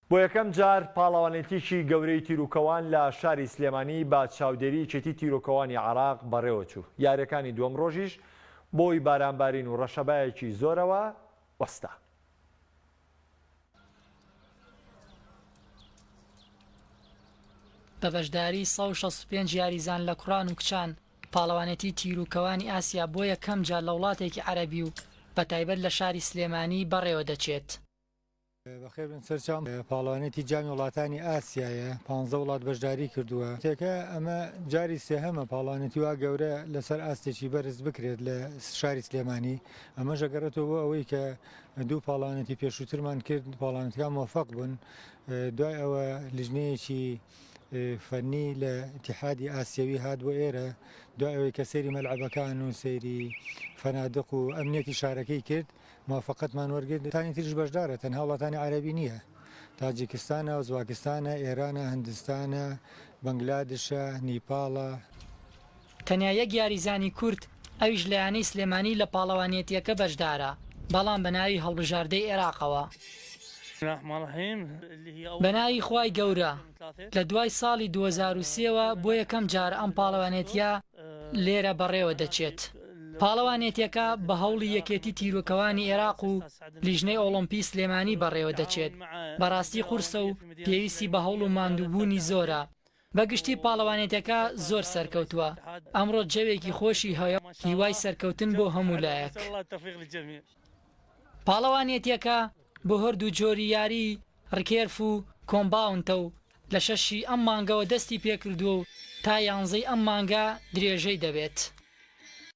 بۆ یەکەم جار پاڵەوانێتیی گەورەی تیروکەوان لە شاری سلێمانی بە چاودێری یەکێتی تیروکەوانی عێراق بەڕێوەچوو، یارییەکانی دووەم ڕۆژیش بەهۆی بارانبارین و ڕەشەبایەکی زۆرەوە وەستا. بە بەشداری 165 یاریزان لە کوڕان و کچان، پاڵەوانێتی تیروکەوانی ئاسیا بۆ یەکەم جار لە وڵاتێکی عەرەبی و بەتایبەت لە شاری سلێمانی بەڕێوەدەچێت. بەخێربێن سەرچاوم پاڵەوانێتی جامی وڵاتانی ئاسیایە پانزە وڵات بەشداری کردووە تێکە ئەمە جاری سێهەمە پاڵەوانێتی وا گەورە لەسەر ئاستێکی بەرز بکرێت لە شاری سلێمانی ئەمەش ئەگەڕێتەوە بۆ ئەوەی کە دوو پاڵەوانێتی پێشووترمان کرد پاڵەوانێتەکان مۆفەق بوون دوای ئەوە لیژنەیەکی فەنی لە ئیتیحادی ئاسیەوی هات بۆ ئێرە دوای ئەوەی کە سەیری مەلعەبەکان و سەیری فەنادق و ئەمنیەتی شارەکەی کرد موافەقەتمان وەرگرت، وڵاتانی تریش بەشدارە تەنها وڵاتانی عەرەبی نییە، تاجیکستانە، ئۆزباکستانە، ئێرانە، هندستانە، بەنگلادشە، نیپاڵە. تەنیا یەک یاریزانی کورد ئەویش لە یانەی سلێمانی لە پاڵەوانیەتیەکە بەشدارە، بەڵام بە ناوی هەڵبژاردەی ئێراقەوە. بە ناوی خوای گەورە، لە دوای ساڵی 2003 وە بۆ یەکەم جار ئەم پاڵەوانێتیە لێرە بەڕێوە دەچێت. پاڵەوانێتیەکە بە هەوڵی یەکێتی تیرۆکەوانی ئێراق و لیژنەی ئۆڵۆمپی سلێمانی بەڕێوە دەچێت، بەڕاستی قورسە و پێویستی بە هەوڵ و ماندووبوونی زۆرە، بە گشتی پاڵەوانێتیەکە زۆر سەرکەوتووە، ئەمڕۆ جەوێکی خۆشی هەیە و هیوای سەرکەوتن بۆ هەموو لایەک. پاڵەوانێتیەکە بۆ هەردوو جۆری یاریی ڕکێرف و کۆمباونتە و لە شەشی ئەم مانگەوە دەستی پێکردووە و تا یانزەی ئەم مانگە درێژەی دەبێت.